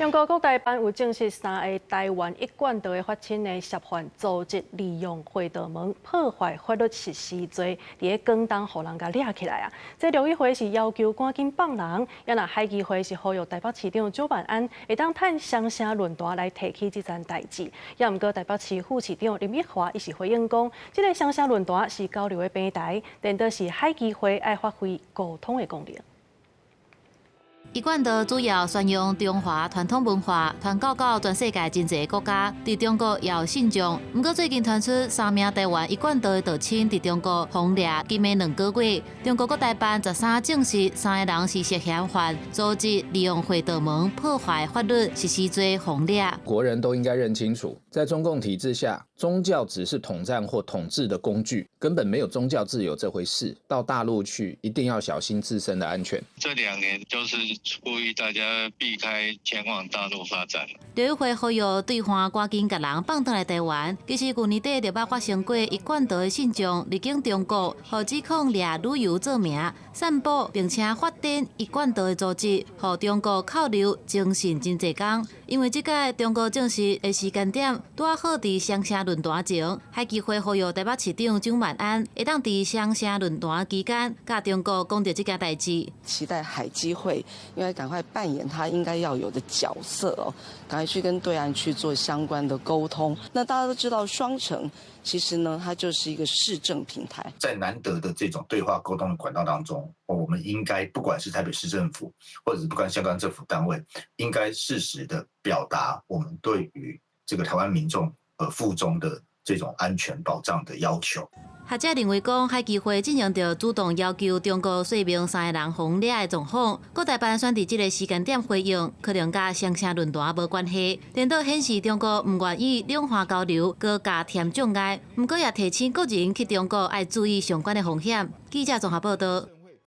中國國台辦有證實三个台灣一貫道的發親呢，涉犯組織利用會道門破壞法律實施罪，佇咧廣東予人共掠起來啊！這陸委會是要求趕緊放人，也若海基會是呼籲台北市長蔣萬安會當趁雙城論壇來提起這件代誌。也毋過台北市副市長林奕華伊是回應講，這个雙城論壇是交流的平台，顛倒是海基會愛發揮溝通的功能。一貫道主要宣揚中華傳統文化，傳教到全世界真濟國家，佇中國也有信眾。毋過最近傳出三名台灣一貫道的道親佇中國予掠，今暝2個月。中國國台辦13證實三个人是涉嫌犯組織利用會道門破壞法律實施罪予掠。國人都應該認清楚，在中共體制下，宗教只是統戰或統治的工具，根本沒有宗教自由這回事。到大陸去，一定要小心自身的安全。這2年就是呼籲大家避開前往大陸發展。陸委會呼籲對岸趕緊共人放轉來台灣。其實舊年底就捌發生過一貫道的信眾入境中國，予指控掠旅遊做名，散布並且發展一貫道的組織，予中國扣留偵訊真濟工。因為這擺中國證實的時間點，拄好佇雙城論壇前，海基會呼籲台北市長蔣萬安會當佇雙城論壇期間，佮中國講著這件代誌。期待海基會應該趕快扮演他應該要有的角色哦，趕快去跟對岸去做相關的溝通。那大家都知道，雙城其實呢，它就是一個市政平台。在難得的這種對話溝通的管道當中，我們應該不管是台北市政府，或者是不管相關政府單位，應該適時的表達我們對於這個台灣民眾赴中的這種安全保障的要求。學者認為講，海基會進前著主動要求中國說明三个人予掠的狀況，國台辦選佇這个時間點回應，可能佮雙城論壇無關係，顛倒顯示中國毋願意兩岸交流，閣加添障礙。毋過也提醒國人去中國愛注意相關的風險。記者綜合報道。